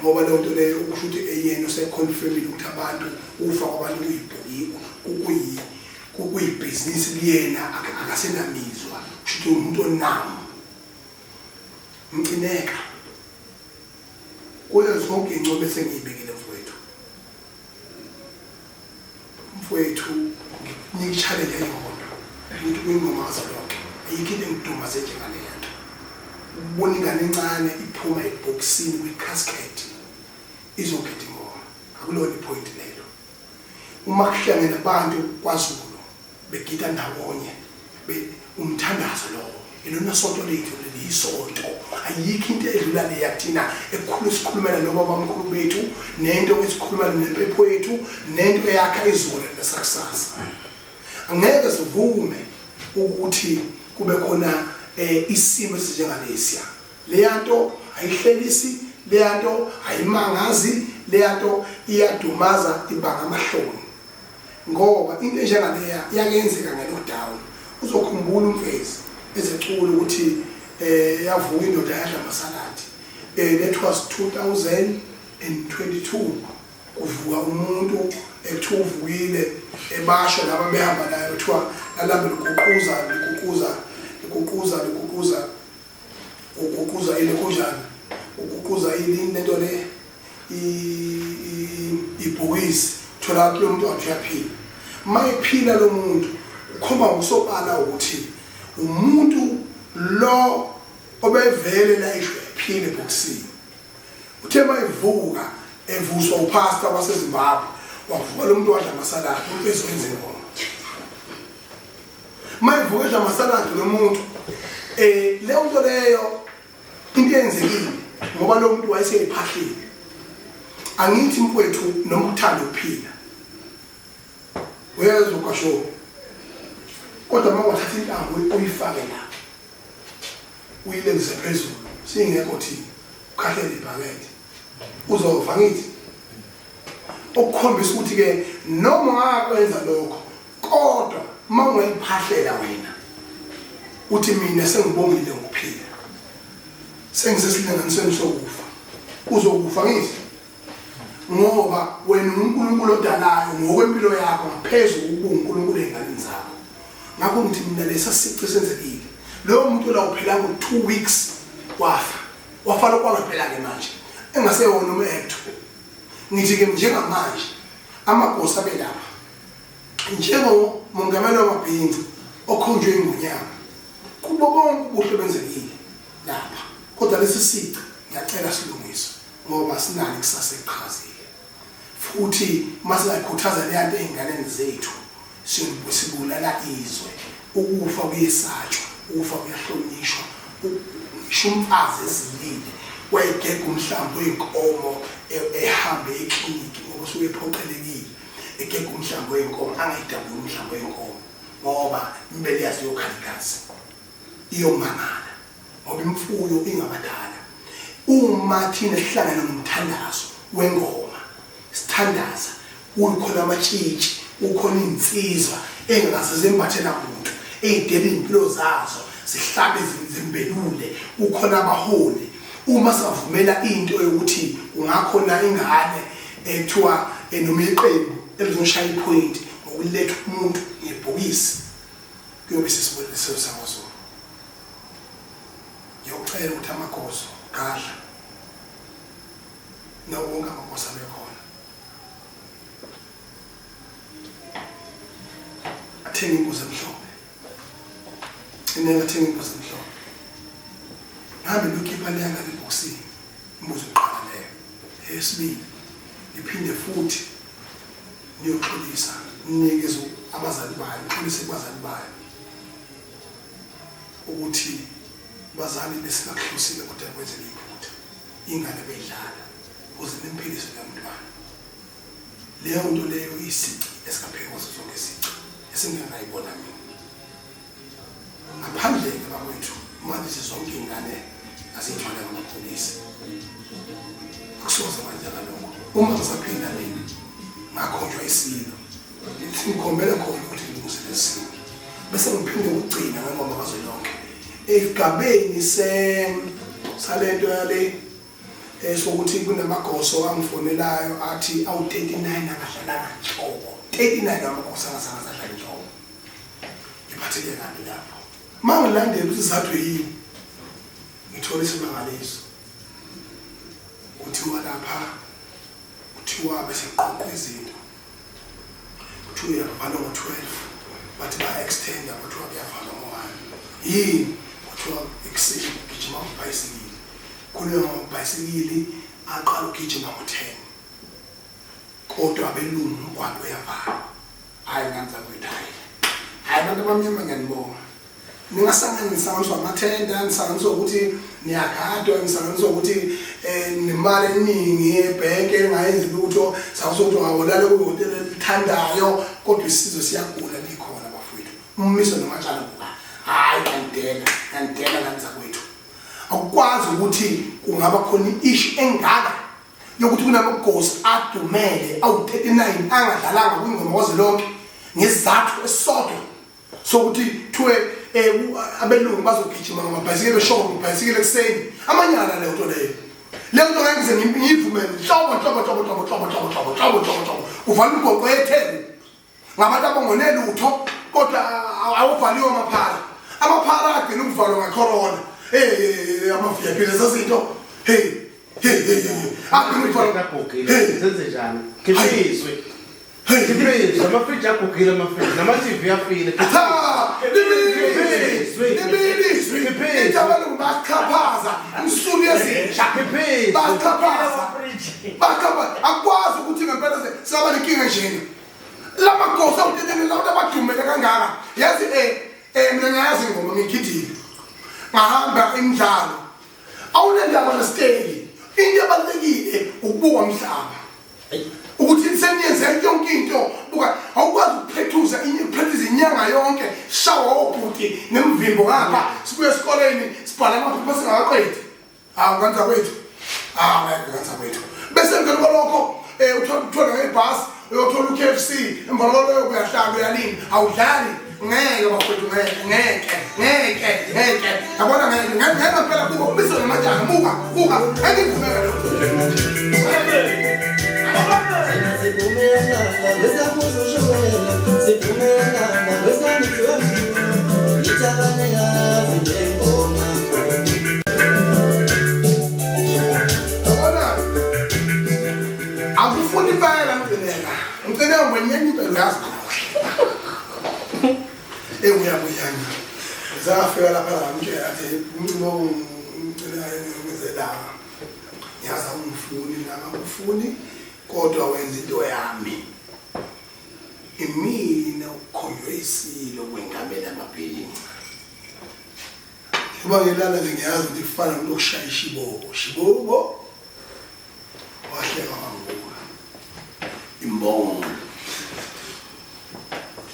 Ngoba leyo nto leyo ukusho ukuthi eyena useconfirmile ukuthi abantu ukufa kwabantu kuyibhuki kuyibhizinisi kuyena akasenamizwa kusho ukuthi umuntu onami mcineka kuyo zonke iy'ncomo esengiyibekile mfowethu mfowethu ngikunika i-challenge eyodwa ukuthi kuyingoma kazwelonke ayikho into engidumaze njengaleya nto ukubona ingane encane iphuma ebhokisini kwi-casket izogida ingoma akulona iphoyinti lelo uma kuhlangene abantu kwaZulu begida ndawonye umthandazo lowo ilona sonto lethu leli isonto ayikho into edlula leya kuthina ekukhulu sikhulumela nobabamkhulu bethu nento esikhulumela nempepho yethu nento eyakha izolo nesakusasa angeke sivume ukuthi kube khona eh, isimo esinjengalesiya leyanto ayihlekisi leyanto ayimangazi leyanto iyadumaza ibanga amahloni ngoba into enjengaleya iyake yenzeka nge-lockdown uzokhumbula umfezi ezecula ukuthi eh yavuka indoda yadla amasaladi eh that was 2022 kuvuka umuntu ekuthiwa uvukile ebasho laba behamba naye kuthiwa lalambe liguquza liguquza liguquza liguquza uguquza ile kunjani uguquza ini lento le ibhokisi thola lo muntu wathi uyaphila uma ephila lo muntu ukhomba ngokusobala ukuthi umuntu lo obevele la isho ephile ebhokisini uthe mayivuka evuswa upastor waseZimbabwe wavuka lo muntu wadla amasaladi umuntu ezoyenza ingoma mayivuka edla amasaladi lo muntu eh leyo nto leyo into eyenzekile ngoba lo muntu wayeseyiphahlile angithi mfowethu noma uthanda ukuphila uyezwa kwasho kodwa uma ungathatha intambo uyifake la uyilengise phezulu singekho thina ukhahlele ibhakede uzova ngithi okukhombisa ukuthi ke noma ungakwenza lokho kodwa uma ungayiphahlela wena uthi mina sengibongile ngokuphila sengisesilinganisweni sokufa uzokufa ngithi ngoba wena uNkulunkulu odalayo ngokwempilo yakho ngaphezu kokuba uNkulunkulu ezinganeni zakho ngakho ngithi mina lesa sici senzekile loyo muntu la uphela ngo 2 weeks wafa wafa lokwangempela ke manje engasewona umetho ngithi ke njengamanje amagosa abelapha njengomongameli wamabhinca okhonjwe ingonyama kubo bonke ubuhle benzekile lapha kodwa lesi sici ngiyacela silungiswe ngoba sinalo ikusasa eliqhakazile futhi uma singayikhuthaza leya nto ey'nganeni zethu sibulala izwe ukufa kuyesatshwa ukufa kuyahlonishwa ngisho umfazi ezilile wayegega umhlambi wey'nkomo e, ehambe ekliniki ngoba usuke ephoqelekile egega umhlambi wey'nkomo angayidabuli umhlambi wey'nkomo ngoba impela yazi iyokhala igazi iyomangala ngoba imfuyo ingabadala uma thina sihlangana ngomthandazo wengoma sithandaza kukhona amatshitshi kukhona iy'nsizwa ey'ngaze zembathe namuntu ey'dela iy'mpilo zazo zihlabe zimbelule kukhona abaholi uma singavumela into yokuthi kungakhona ingane ekuthiwa eh, noma iqembu elizoshaya iphoyinti ngokuletha umuntu ngebhokisi kuyobe sisiboneliso sakwaZulu Ngiyocela ukuthi amakhosi gadla nawo wonke amakhosi abekhona athenge imbuzi emhlophe ineke athenge imbuzi emhlophe ngihambe ngiyokhipha leya ngane ebhokisini imbuzi yokuqala leyo eyesibili ngiphinde futhi niyoxolisa ninikeze abazali bayo nixolise kubazali bayo ukuthi bazali besingakuhlosile kodwa kwenzeka iphutha ingane beyidlala ukuze nimphilise leyo mntwana leyo nto leyo isici esingapheki kwaso sonke isici esingingayibona mina ngaphandle-ke bakwethu manje zonke iy'ngane aziyithwale ngamabhokisi akusoze kwenzeka lokho uma ngisaphila mina ngakhonjwa isilo Ngikhombela khona ukuthi ngilungise lesimo. Bese ngiphinde ukugcina ngengoma kazwelonke. Esigabeni se salento yale Sokuthi kunamagoso angifonelayo athi awu-39 angadlalanga nhlobo, 39 amagoso angazange azadlala nhlobo. Ngiphatheke kabi lapho uma ngilandela ukuthi isizathu yini, ngithola isimangaliso. Kuthiwa lapha, kuthiwa bese kuqoqwa izinto, kuthiwa uyavalwa ngo-12, bathi ba-extenda, kuthiwa kuyavalwa ngo-1. Yini? Kuthiwa ekuseni kugijima amabhayisikili, khulunywa ngamabhayisikili aqala ukugijima ngo-10, kodwa abelungu umgwaqo uyavalwa. Hhayi ngane zakwethu, hhayi hhayi, abantu abamnyama ngiyanibonga. Ningasangani, nisanganiswa amathenda, nisanganiswa ukuthi niyagadwa, nisanganiswa ukuthi nemali eningi ebhenki engayenzi lutho, sanganiswa ukuthi ungawolala kwihhotela elithandayo, kodwa isizwe siyagula nikhona bafowethu. Ummiso nomatshana kuba hhayi, ngiyandela, ngiyandela ngane zakwethu. Akukwazi ukuthi kungaba khona i-issue engaka yokuthi kunamagosi adumele awu-39 angadlalanga kwingoma kwazwelonke ngesizathu esisodwa sokuthi kuthiwe abelungu bazogijima ngamabhayisikili, beshoka ngebhayisikili ekuseni. Amanyala leyo nto leyo, leyo nto ngeke ngize ngiyivumele nhlobo nhlobo nhlobo nhlobo nhlobo nhlobo nhlobo nhlobo nhlobo nhlobo. Kuvala umgoqo eTheku ngabantu abangone lutho, kodwa awuvaliwe amaphara. Amaphara agcina ukuvalwa ngecorona. Hey, ama-VIP lezo zinto, hey hey hey hey, agcina ukuvalwa. Agugile, zenze njani? Khipha izwi. Khipha izwi, amafriji agugile, amafriji nama-TV afile. Ha! Limini izwi. Ithi abelungu bayachaphaza imsulu yezinja. Bayachaphaza. Bayachaphaza. Akwazi ukuthi ngempela singaba nenkinga njena. Lamagosa awutetele labantu abadumele kangaka. Yazi mina ngiyazi ingoma, ngigidile. Ngahamba imidlalo. Awunendaba nesiteki. Into ebalulekile ukubuka umhlaba. Ukuthi seniyenze yonke into, buka, awukwazi ukuphethuza ukuphethuza inyanga yonke, shawa obhuti nemvimbo ngapha, sibuye esikoleni sibhala amaphepha singakaqedi. Hawu kwanza kwethu, hawu ngeke kwanza kwethu. Bese emveni kwalokho uthola ukuthola ngebhasi uyothola u-KFC, emva kwalokho uyahlala uyalinda, awudlali. Ngeke bafowethu, ngeke ngeke ngeke ngeke, yabona, ngeke ngeke ngeke phela. Buka ubizo namatshana, buka buka, ngeke ngivumele lokho. Sivumelana ngoma. Yabona, akufuni impela Mcineka, Mcineka ngwenyenya impela, uyazi uyabuyanya. Zafika lapha ngamtshela athi umcimo umcineka ngize la, ngiyazi awungifuni nami angifuni, kodwa wenza into yami. Imina ukukhonjwe isilo kwengamela amabhinca. Ngoba ngilala nje ngiyazi ukuthi kufana nomuntu okushaya ishibobo shibobo. Wahleka wangibuka imbongolo.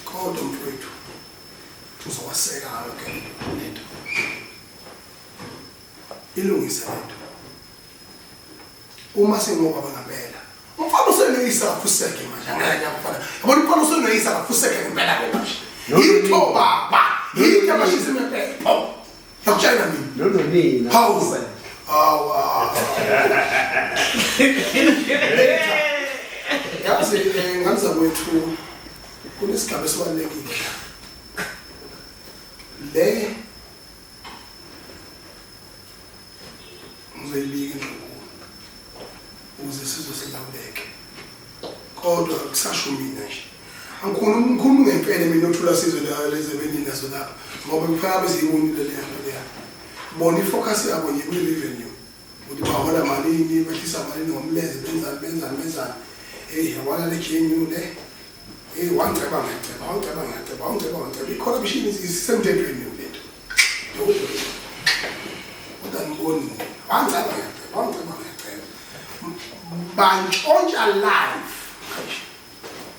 Kodwa mfowethu uzowaseka ngayo ke lento, ilungise lento uma singobaba ngempela. Umfana useneyisa afuseke manje, angeke akufana. Yabona, umfana useneyisa afuseke ngempela ke manje. Yitho baba, yitho amashisa impepho, yakutshela mina. Nononina. Hawu hawu, yazi ngane zakwethu, kunesigaba esibalulekile le ngizoyibika endlunkulu ukuze sizwe silawuleke, kodwa kusasho mina nje angikhulumi, ngikhuluma ngempela mina othula sizwe lezi beninazo lapha, ngoba kufanele beziyibonile leya nto leya. Bona i-focus yabo nje kwi-revenue, ukuthi bahola malini, behlisa malini ngomlenze, benzani benzani benzani. Hey, yabona le GNU le, hey, wangiceba ngiyaceba, wangiceba ngiyaceba, wangiceba ngiyaceba. I-corruption isemthethweni lento, kodwa ngiboni wangiceba ngiyaceba, wangiceba ngiyaceba, bantshontsha live manje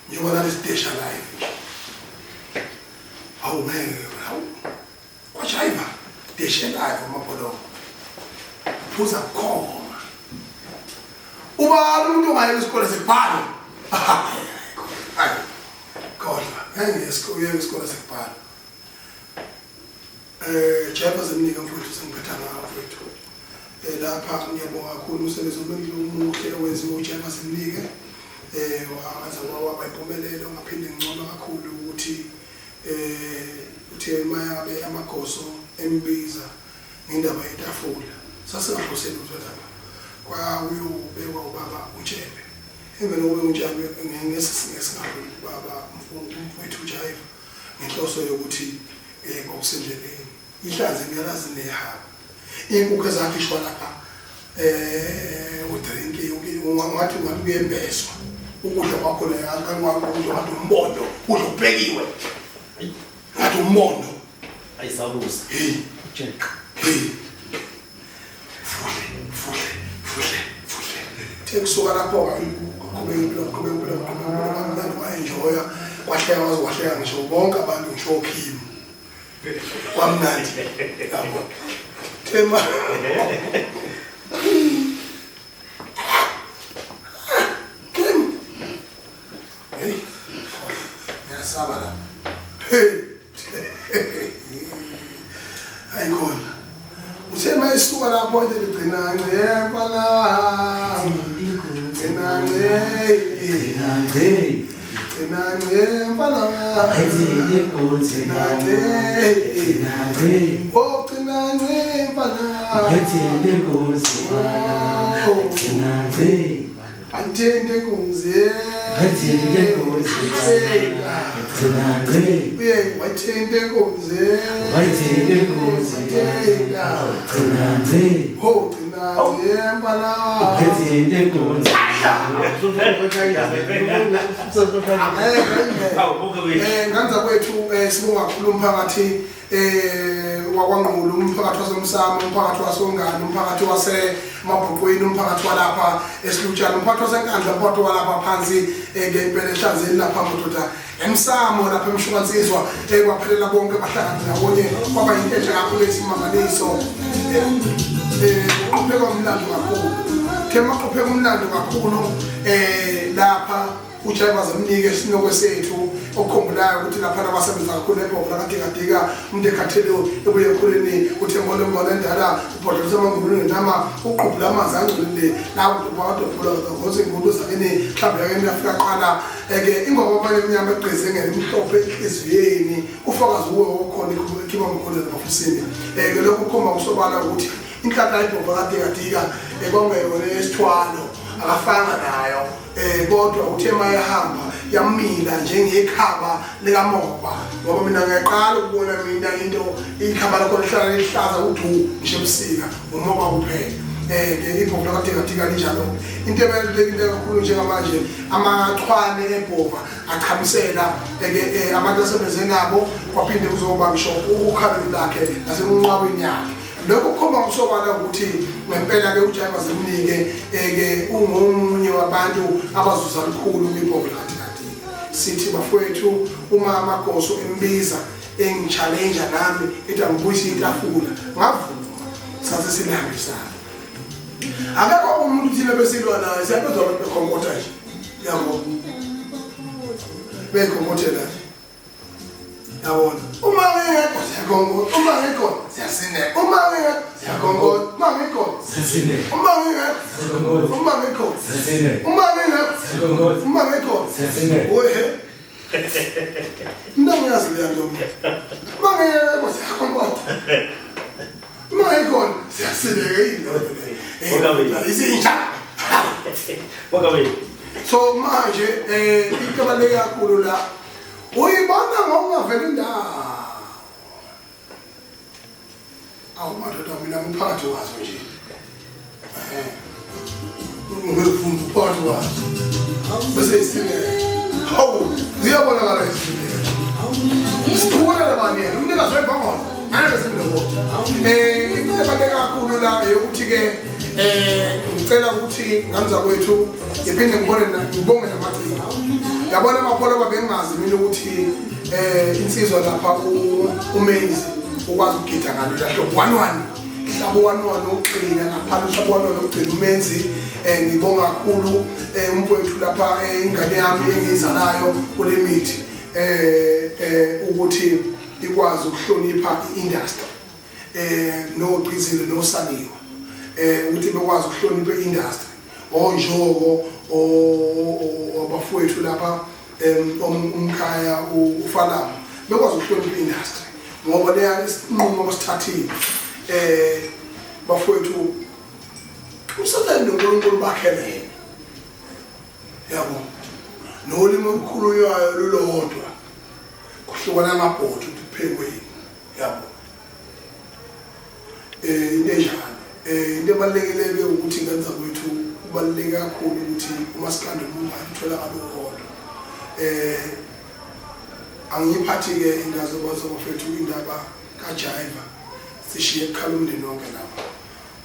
njengoba nalesidesha live nje. Awu ngeke, hawu, kwajayiva deshe live amabholongo, phuza bukhoma. Ubani umuntu ongayeka isikole sekubhalwe? Hayi kodwa ngeke uyeke isikole sekubhalwe. Jaiva zemnika mfowethu, sengiphetha ngawo mfowethu. Lapha ngiyabonga kakhulu umsebenzi omuhle owenziwe uJaiva Zimnike, waze waba impumelelo. Ngaphinde ngincoma kakhulu ukuthi uthe mayabe amagoso embiza ngendaba yetafula, sasingaphoseli lutho lapha, kwakuyobekwa ubaba uTshebe. Emveni kokuba uTshebe ngesingabe ubaba umfowethu uJaiva ngenhloso yokuthi kwakusendleleni ihlanze ngiyalazi nehaba iy'nkukhu ezakhishwa lapha, udrink ungathi kuyembeswa ukudla kwakhona, ukudla ngathi umbondo, kudla okuphekiwe ngathi umbondo. Ayisabuza. Hey. Jeqa. Hey, fuhle fuhle fuhle fuhle. The kusuka lapho-ke qhubeka impilo, qhubeka impilo, qhubeka impilo, kamnandi, wa-enjoya, kwahleka, waze wahleka ngisho bonke abantu, ngisho oKhimi, kwamnandi yabo. Thema Kim, hey, ngiyasaba la. Hey, ayikhona, uthe mayisuka lapho into ligcina ngempala, gcina nce, gcina ngempala, gcina nce, oh, gcina ngempala, antende kunze, uye wayithente kunze, ho, gcina ngempala. Nganza kwethu, sibonga kakhulu umphakathi wakwaNgqulu, umphakathi wasemsamo, umphakathi wasongane, umphakathi wasemabhuqweni, umphakathi walapha esilutshana, umphakathi wasenkandla, umphakathi walapha phansi, ngempela ehlanzeni lapha madoda, emsamo lapha emshukansizwa, kwaphelela bonke, bahlangana ndawonye, kwaba yinto enhle kakhulu esimangaliso. Uqhupheka umlando kakhulu, thema qhupheka umlando kakhulu lapha uJaiva Zimnike, isinoko sethu okukhumbulayo ukuthi lapha abasebenza kakhulu ebhovu lakadikadika, umuntu ekhathele ebuye ekhuleni, uthembole mbona endala, ubhodlela usemanguluni nama uqubhula amanzi angcolile lapho wadobhula ngoze ingulu zakini, mhlawumbe yake yafika qala ke ingoma abanye emnyama egqize ngelimhlophe enhliziyweni, ufakazi uwe okhona ikhiba mkhulu namafusini. Ke lokho kukhomba kusobala ukuthi inhlanhla ibhova kadikadika kwangeyona esithwalo, akafanga nayo, kodwa uthe mayehamba yamila njengekhaba likamoba, ngoba mina ngiyaqala ukubona mina into ikhaba lakho lihlala lihlaza udu ngisho ebusika, umoba kuphela. Ibhova lakadikadika linjalo. Into ebalulekile kakhulu njengamanje, amachwane ebhova achamisela ke abantu asebenze nabo, kwaphinde kuzoba ngisho ukhalweni lakhe nasemunqwabeni yakhe. Lokho kukhomba kusobala ukuthi ngempela ke uJaiva Zimnike ke ungomunye wabantu abazuza lukhulu kwibhova lakadikadika. Sithi bafowethu, uma amagoso embiza engi-challenge nami ethi angibuyise itafula, ngavuma, sase silihambisana. Akekho umuntu thina besilwa naye, siyabezwa abantu bekhonkotha nje yabo, bekhonkothela nje yabona. Uma ngingekho siyakhonkoza, uma ngikho siyasineka, uma ngingekho siyakhonkoza, uma ngikho, uma ngingekho, uma ngikho, uma ngingekho, uma ngikho, wehe, mina ngiyazi leya nto mina. Uma ngingekho siyakhonkoza, uma ngikhona siyasineka, yini leyo izinja? Mongameli. So manje into ebaluleke kakhulu la, uyibona ngokungaveli indawo. Awu madoda, mina ngumphakathi wazo nje, ngizofunda uphakathi wazo bese isineke. Hawu, ziyabonakala isineke, siqhubekele bani yena umnikazi webhongolo ngeke simlobole. Into ebaluleke kakhulu la eyokuthi-ke ngicela ukuthi ngamza kwethu ngiphinde ngibone, ngibonge namaciko yabona amapholo babengazi mina ukuthi insizwa lapha uMenzi ukwazi ukugida ngalula hlobo 11 hlabo 11 ukugcina ngaphandle uhlabo 11 ukugcina uMenzi. Ngibonga kakhulu umfowethu lapha, ingane yami engiyizalayo kule mithi, ukuthi ikwazi ukuhlonipha i-industry, nogcizile nosaliwe. Ukuthi bekwazi ukuhlonipha i-industry, onjoko abafowethu lapha, umkhaya uFalamu, bekwazi ukuhlonipha i-industry, ngoba leya isinqumo abasithathile, bafowethu, uSathane noNkulunkulu bakhelene, yabo, nolimi olukhulunywayo lulodwa, kuhlukana amabhodo ukuthi kuphekweni, yabo. Into enjalo, into ebalulekile-ke ukuthi ngenza kwethu, kubaluleke kakhulu ukuthi umasikandi ubumbane, utholakale uwodwa. Angiyiphathi-ke indawo zabafethu, indaba kaJaiva sishiye kukhala umndeni wonke lapha.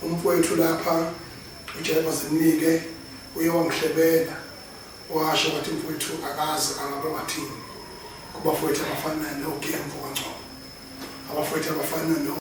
Umfowethu lapha uJaiva Zimnike uye wangihlebela, washo wathi, mfowethu, akazi angabe wathini kubafowethu abafana noGembo kaNgcobo, abafowethu abafana no